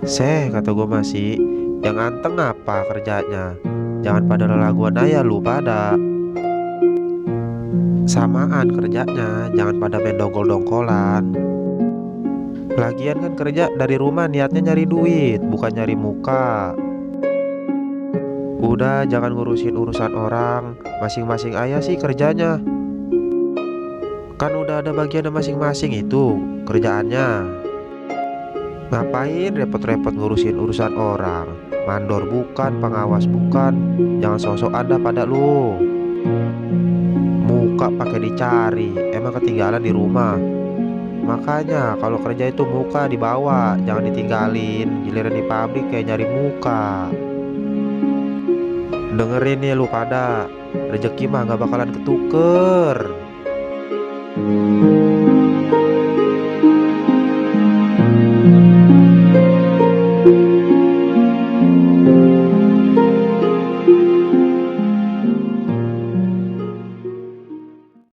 Kata gue masih, yang anteng apa kerjanya? Jangan pada lelaguan aja lu pada. Samaan kerjanya, jangan pada main dongkol-dongkolan. Lagian kan kerja dari rumah niatnya nyari duit, bukan nyari muka. Udah jangan ngurusin urusan orang, masing-masing aja sih kerjanya. Kan udah ada bagian masing-masing itu kerjaannya. Ngapain repot-repot ngurusin urusan orang? Mandor bukan, pengawas bukan. Jangan sosok anda pada lu. Muka pakai dicari, emang ketinggalan di rumah. Makanya kalau kerja itu muka dibawa, jangan ditinggalin. Giliran di pabrik kayak nyari muka. Dengerin nih lu pada, rezeki mah gak bakalan ketuker.